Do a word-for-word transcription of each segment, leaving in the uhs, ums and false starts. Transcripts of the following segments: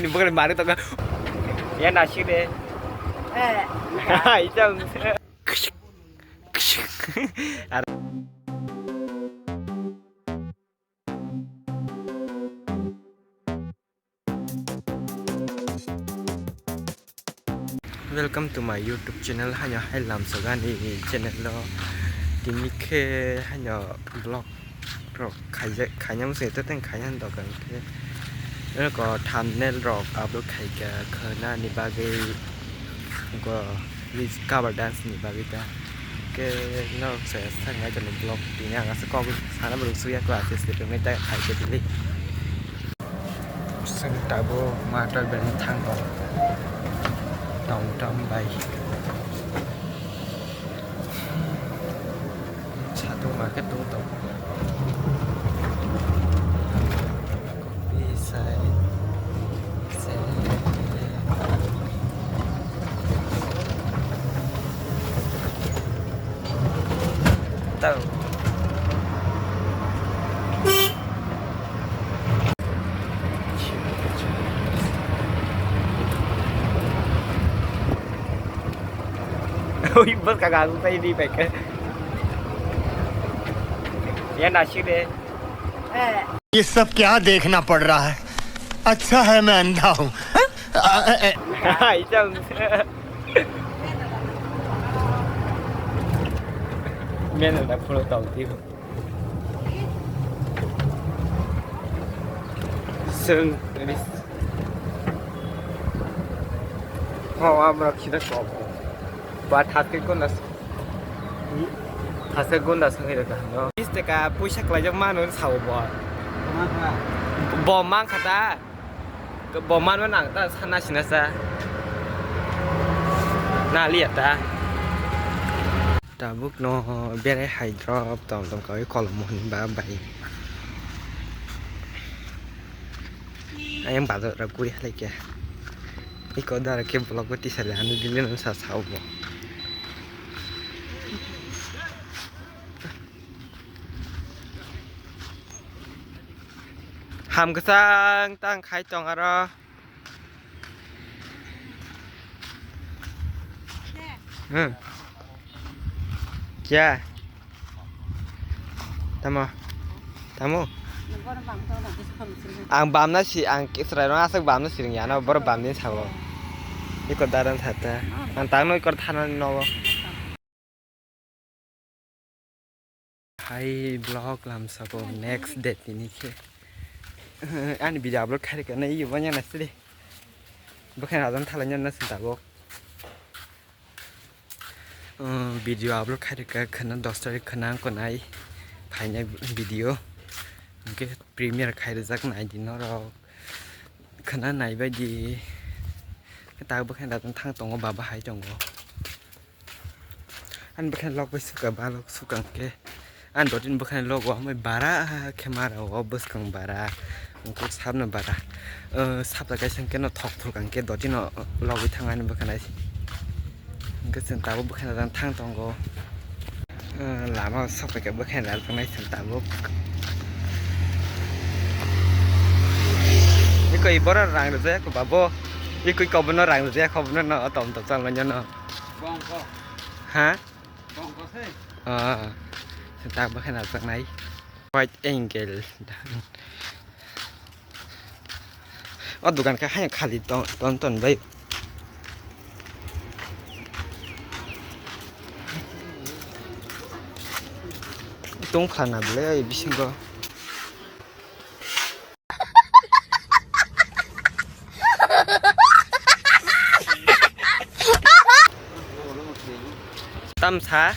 Ni bwkhani mari tongkha. Ya nasik de. Eh. Hai jam. Welcome to my YouTube channel. Haino hai lamsogani channel o tini khe haino vlog rok khaijak, khaina muchung tei tei khaina dogan khe eko thumbnail rok upload khaika khwnani bagwi go cover dance ni bagwi ta. Khe norok se thang nai tongni vlog tini ang aswk kok sana beluk suya ko aswk se tongwi ta khai khe delete. Chwng tabuk motor bini thango tom tom bai. Satung market tung tongo. Kopi sai. Tau. Ui, bus ka gagu sai di paika. Ya nasik de. ये सब क्या देखना पड़ रहा है? अच्छा है मैं अंधा हूँ। Hai jam. Mena da phulo tong ti. Seng ini. Oh, amra kita kok. Ba thate gunda. Thate gunda sangwi rwkha no. Bis taka puisa kwlaijak mano sao bo. Bo mankha ta. Bo manma nang ta sana sina sa. Na liya ta. Tabuk no berai hai drop tom tom kawi kolom mohon ba bai. Ayang bazar ra guri halai khe. Iko dara khe vlog o tisale ano dile no sa sao bo. Ham kwchang tang khai tong aro. Hmm. Kya? Tamo. Tamo. Ang bamna si, ang Israel no aswk bamna siring ya no, bor bamni sabo. Iko daran sata. Ang tangno iko thana nogo. Hai vlog lamsabo next day tini khe. Ani video upload khairikha nai yo banya nasri. Bwkhani rajan thalanya nasri tabuk. Video upload khairikha khwna dos tarik khwna ang konai phainai video. Hwnkhe premiere khairijak naidi norok. Khwna naibaidi. Tabuk bwkhani rajan thang tongo baba hai tongo. Ani bwkhani log bai suka, ba log suka hwnkhe. Ani dotini bwkhani logo amai bara khe mara o bwskang bara. Hwnkhe sabno bara. O, sabta kaisa hwnkhe no thok thok hwnkhe dotino logwi thang ani bwkhani. Hwnkhe chwng tabuk bwkhani rang thang tongo. O, lama o sok paikha bwkhani rang tongnai chwng tabuk. Ikoi boro rang rwjak babo. Ikoi kobono rang rwjak kobono no tom tom chalmanya no. Bongko. Ha? Bongko se. Ah, setak bo khena jaknai. Wide angle. O dukan kha hanya khali ton ton bai. Tong phalna bwle bisingo. Tamsa.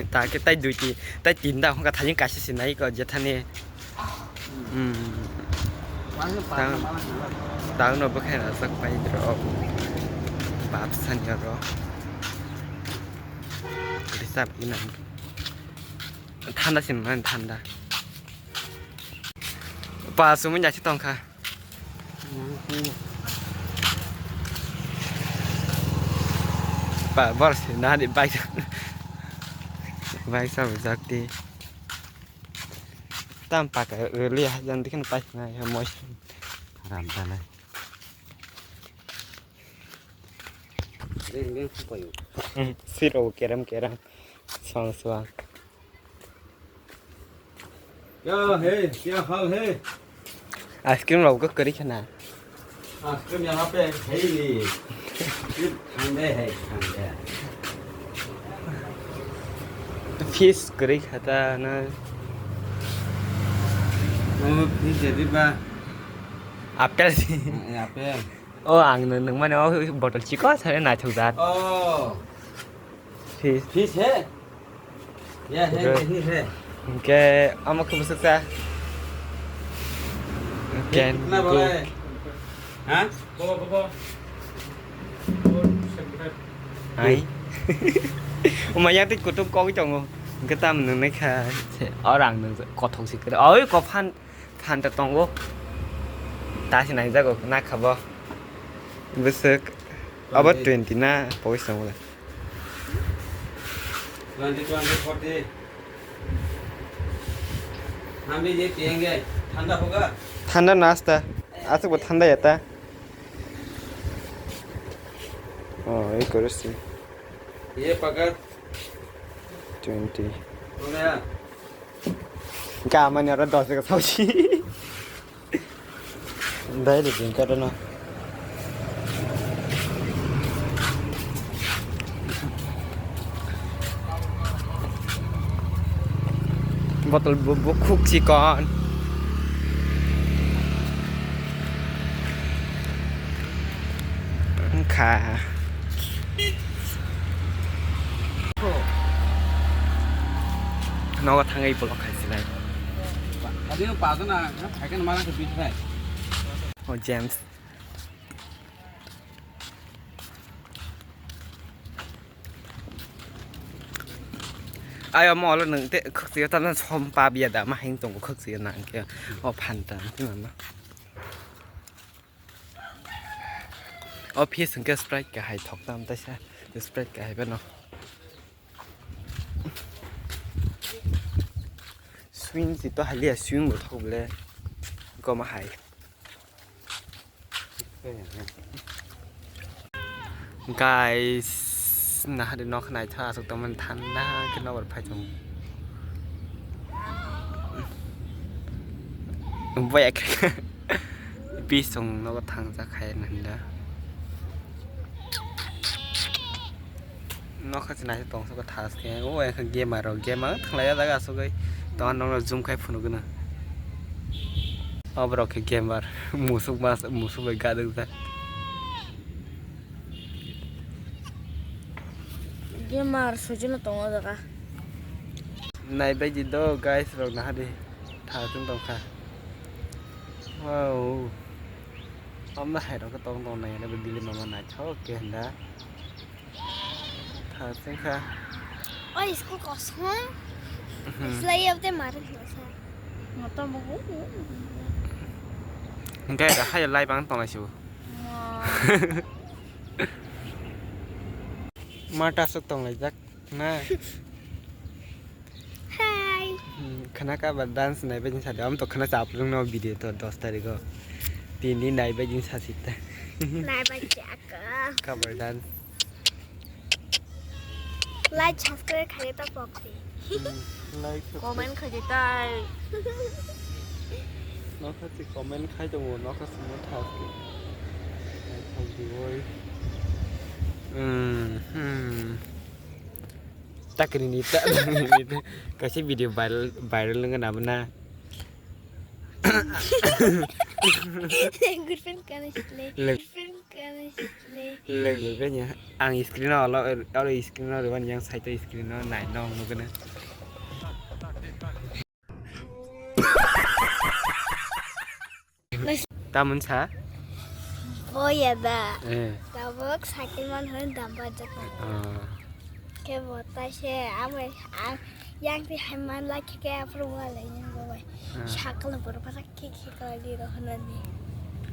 Ta khe tai duiti, tai tinta hwnka thajin kaisa sinai ko jethani. Hmm. Tang, tang no bwkhai rajak pai rok. Bap sani oro. Risap inang. Thanda sin man thanda. Pa sumui jasi tongkha. Pa bor si nani bike. Bike sa jakti. Tam paka liya jan dikhen pai na ya moi. Ram tanai. Ding, ding, supayo. Hmm, siro kerem, kerem. Suang, suang. Kya hai? Kya hal hai? Ice cream rok kwrwi khna. Ice cream yaha pe hai nahi. Thang de hai, thang de. Fish kwrwi khata na. Oh, fish jadi ba. Apple. Eh, apple. Oh, ang nung, nung mani, oh, bottle chiko sare naithok jat. Oh. Fish. Fish hai? Ya, hai, Bottle. Hai, hai. Hingke, amo khe bwswk sa? Ken, kitna bala hai? Ha? Hai. Uma yang tik kutup kok tongo. Hingke tam nung nai kha. Orang nung kothok sik. Oi, kophan. Phan ta tongo. Ta se nai jago, na khabo. Bwswk. Abo Twenty. Twenty na, pogis tongo le. Twenty, twenty, forty. Hami je piyenga, thanda hoga? Thanda na asta. Aswk bo thanda ya ta. Oh, ei kore se. Ye pakat. Twenty. Hoga. Ka mani aro dos ka sausi. Dai de jing ka no. Bottle bu, bu khuk chikon. Wngkha. Nogo thangwi vlog khai sinai. Adi no pa jana, ha, khai kan mara ke bit khai. Oh, James. Ayo mo lo nung te khukti ta na som pa bia da ma hing tong khukti na ke. Oh, phan ta ti mama. O fish hwnkhe Sprite kahai thok tam taisa, Sprite kahai phano. Swing si to haliya, swing bo thok le goma hai. Guys, nahari nok naitha aswk tongmani thanda khe nokbar phai tongo. Boya khe bisong nogo thangjak hai nanda. Nokha se naisik tong sokha thaske o engkha gamer rok game ang thanglai o jaga asugwi tong nokno zoom khai phunukgwno. Oborok khe gamer musuk mas musuk bai gadokjak. Gamer sujino tongo o jaga. Naibai di do guys rok nahadi thasung tongkha. Wow. Amna hai rok tong tong nai na bili mama naithok khe hwnda. Thasengkha. Oi, school kosong. Mhm. Slai yau te maru khna sa. Motom bo. Hingke da hai lai bang tong lai sibo. Ma. Ma tasuk tong lai jak na. Hi. Hmm, khana cover dance nai bai sa de. Am to khana chap lung no video to dos tarikh o. Tini nai bai sa sita. Nai bai chak. Cover dance. Like, subscribe khai ta pokti. Hmm, like, subscribe. Comment khai ta. Nokha si comment khai tongo, nokha si mo thas. Khai di oi. Hmm, hmm. Takri ni ta, kaisa video viral, viral nang na bana. Good friend kana sile. Good friend kana sile. Leng leng kanya. Ang screen o alo, alo screen o rewan yang side o screen o nai nong nugana. Tamon sa? Boya da. Eh. Tabok sakil man hon damba jaka. Ah. Ke bota se amai ang yang ti hai man la ke ke apro wala yang go bai. Ah. Sakal bor parak ke ke kali ro hona ni.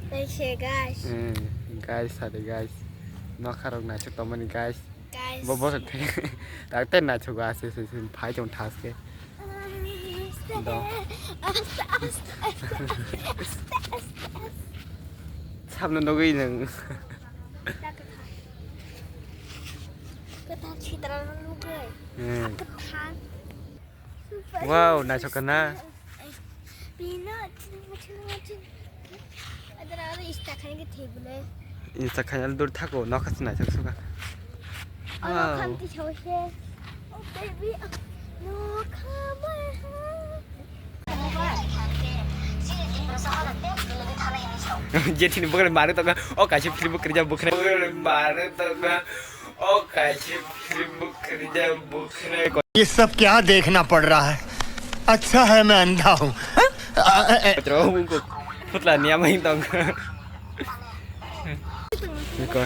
Tei se guys. Eh, guys, sade guys. Nokharok naisuk tongmani guys. Guys. Bo bo tak te naisuk ase se se phai tong thaske. Aste, aste, aste, aste, aste, aste. Ano nugwi nwng. Kwthar sitra nugwi. Hmm. Kwthar. Wow, naisok kana. Pino, chin, chin, chin. Adara, adara, ista khaina khe thebule. Ista khaina dur thako, nokha se naisok suka. Oro wow. Khamti sawi se. Oh, baby, oh, nokha mai ha. Jethini bwkhwrang mare tongo, o kaisa film kwrwngya bwkhwrang. Bwkhwrang mare tongo, o kaisa film kwrwngya bwkhwrang. ये सब क्या देखना पड़ रहा है? अच्छा है मैं अंधा हूँ। Hetero wngkuk phutla ni ama hing tong. Niko.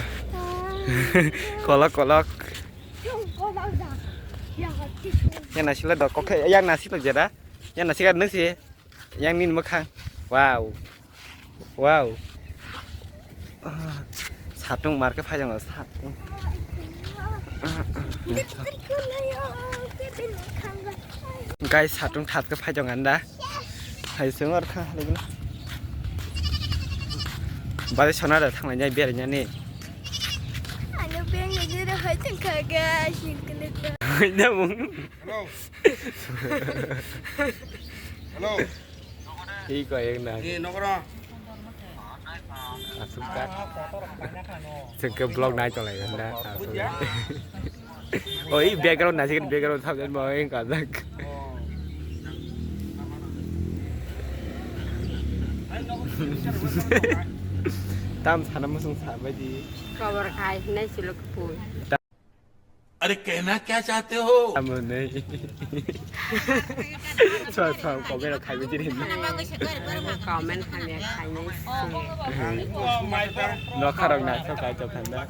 Kolok kolok. Yang nasi le dok kokhe, yang nasi le jera. Yang nasi kan nasi. Yang nin makhang. Wow. Wow. Ah, satung mar khe phai jang satung. Guys, satung thas khe phai jang anda. Hai sung ar kha legna. Bari sona da thang lai berai nani. Ano beng ni jure hai tang kha ga sing kene. Hai na mung. Hello. Hello. Hi ko ek na. Ni nokro. Asuk ka. Sengke vlog nai tolai ganda. Asuk. Oh, i background nasi kan background thap jan bawa yang kajak. Tam sana musung sabai di. Cover kai nai silok pun. अरे कहना क्या चाहते हो? Amo nei. So so comment khai bidi rin. Comment hamya khai nei. Nokha rok na so kai chok thanda.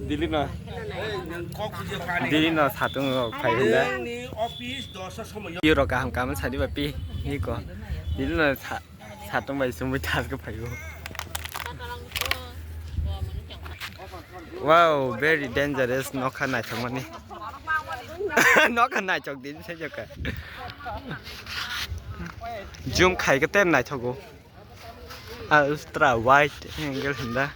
Dili no. Dili no satung rok khai hunda. Pi rok kaham kaham sadi ba pi. Hi ko. Dili no sa. Satung bai sumui thas khe phaio. Wow, very dangerous nokha naithokmani. Nokha naithok din se joka. Zoom khai khe ten naithogo. Ultra wide angle hinda.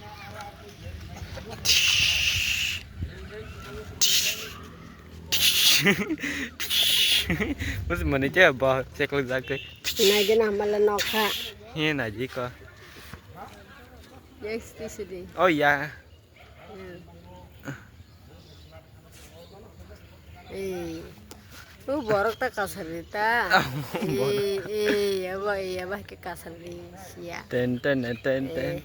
Bus mani je bo cheklok jak tei. Nai gana hamala nokha. He nai ji ko. Next sidi. Oh ya. Ei. O borok ta kasari ta. Ei, ei, abo, ei, abo ke kasari sia. Ten, ten, ten, ten.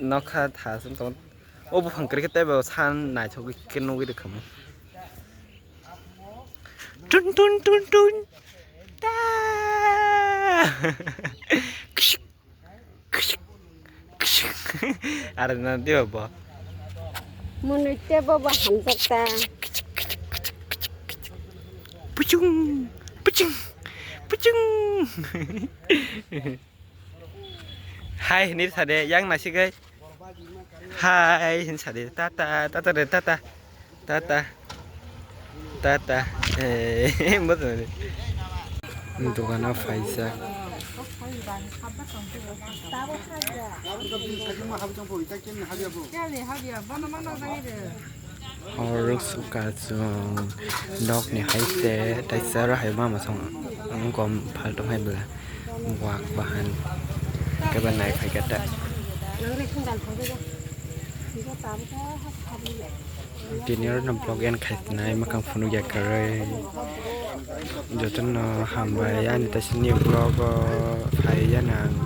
Nokha thasung tong. O buphang kwrwi khe teibo san naithok khe nugwi rwkha mo. Tun tun tun tun. Ta. Kshik, kshik, kshik. Are na diba bo. Munui teibo bo hamjak ta. Puchung, puchung, puchung. Hai hinwi sade yang nasigwi. Hai hin sade tata tata de tata tata tata. Eh, mbodo de. Dogano phaisa. Hor suka chwng nokni hai se taisa aro hai mama song wngkom phaltong hai bwla wak bahan kebo nai phaikhe ta. Tini oro no vlog end khai nai mwkhang phunukya kwrwi jotono hambai ani taisa new vlog o phaiya nang.